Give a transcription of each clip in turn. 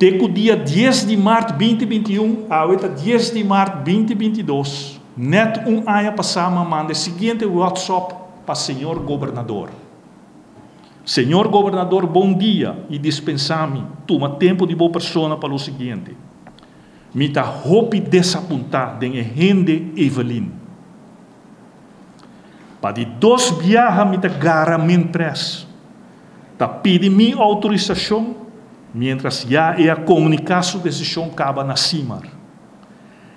Te ku dia 10 di mart 2021, awe ta 10 di mart 2022, nèt un aña pasá mi a manda e siguiente WhatsApp pa señor gobernador. Señor gobernador, bon dia i dispensá mi tuma tempu di bo persona pa lo siguiente. Mi ta hopi desapuntá den e hende Evelyn. Pa di dos biaha mi ta gara Minpres ta pidi mi outorisashon miéntras ya e a komuniká su desishon kaba na Simar.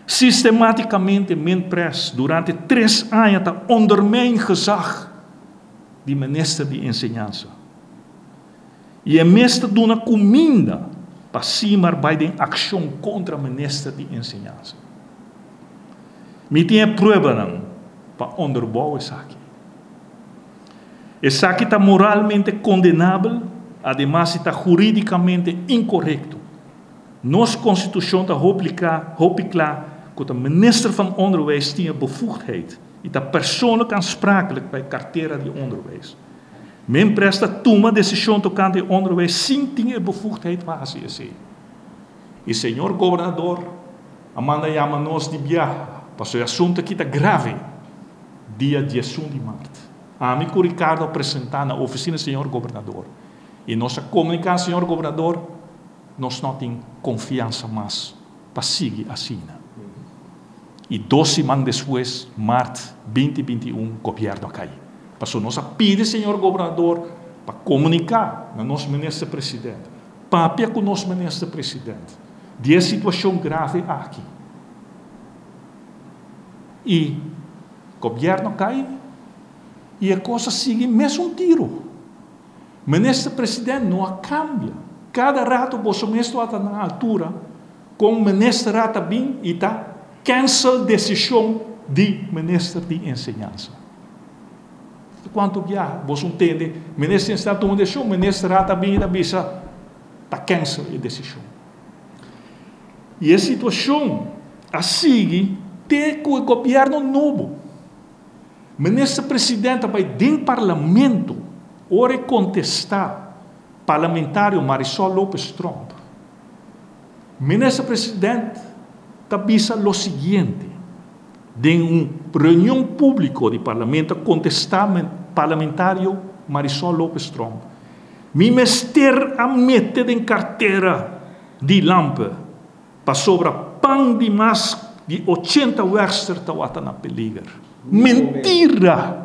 Sistemátikamente Minpres durante tres aña ta ondermijn gezag di minister di enseñansa. I e mes ta duna kuminda pa Simar bai den akshon kontra minister di enseñansa. Mi tin e pruebanan pa onderbou esaki. Esaki ta moralmente kondenabel, ademas e ta hurídikamente inkorekto. Nos konstitushon ta hopi kla ku ta minister van Onderwijs tin e bevoegdheid i ta persoonlijk aansprakelijk pa e kartera di onderwijs. Minpres ta tuma desishon tokante e onderwijs sin tin e bevoegdheid pa hasi esei. E señor gobernador a manda yama nos di biaha pasobra e asuntu aki ta grave. Dia 11 di mart ami ku Ricardo a presentá na ofisina señor gobernador i nos a komuniká señor gobernador nos no tin konfiansa mas pa sigui asina. I dos siman despues, mart 2021, gobièrnu a kai. Pasobra nos a pidi señor gobernador pa komuniká na nos minister president, papia ku nos minister president di e situashon grave aki. I gobièrnu a kai i e kos a sigui mesun tiru. Minister president no a kambia. Kada rato boso mes tabata na altura kon minister a ta bin i ta cancel desishon di minister di enseñansa. Kuantu biaha boso tende minister di enseñansa tuma desishon, minister a ta bin i ta bisa ta cancel e desishon. I e situashon a sigui te ku e gobièrnu nobo. Minister president a bai den parlamento ora e kontestá parlamentario Marisol Lopez Tromp. Minister president ta bisa lo siguiente den un reunion públiko di parlamento a kontestá parlamentario Marisol Lopez Tromp, Mi mester a mete den kartera di Lampe pasobra pan di mas di 80 werkster tawata na peliger. Mentira!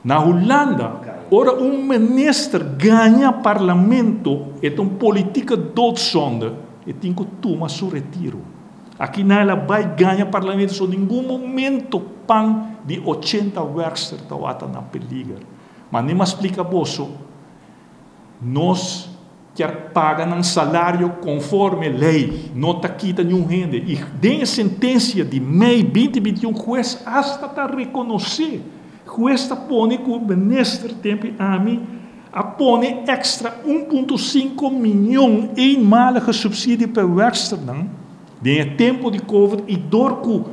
Na Hulanda, ora un minister gaña parlamento, e ta un politieke doodzonde, e tin ku tuma su retiro. Aki nan el a bai gaña parlamento, so ningun momento pan di 80 werkster tawata na peliger. Ma ni m'a splika boso, nos kier paga nan salario konforme lei, no ta kita niun hende. I den e sentensia di mei 2021 hues asta ta rekonosé, hues ta pone ku minister tempu ami a pone èkstra 1,5 mion eenmalige subsidie pa e werksternan den e tempu di covid i dor ku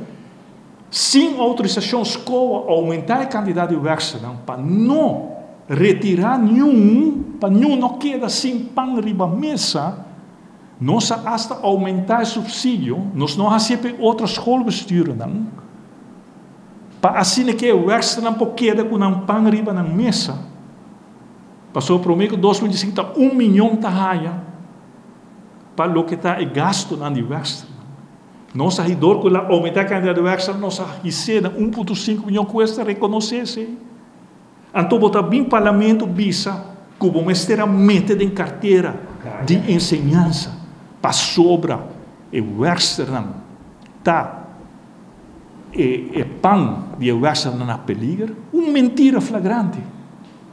sin outorisashon SCOA oumentá e kantidat di werksternan pa no retirá niun, pa niun no keda sin pan riba mesa, nos a asta oumentá e supsidio, nos no hasié pa e otro schoolbestuurnan, pa asina ke e werksternan por keda ku nan pan riba nan mesa. Pasobra promé ku 2025 ta un mion ta haya pa loke ta e gastunan di werksternan. Nos a hidor ku el a oumentá e kantidat di werksternan, nos a his'é na 1,5 mion ku esta rekonosé esei. Anto bo ta bin parlamento bisa ku bo mester a mete den kartera di enseñansa pasobra e werksternan ta e pan di e werksternan na peliger? Un mentira flagrante!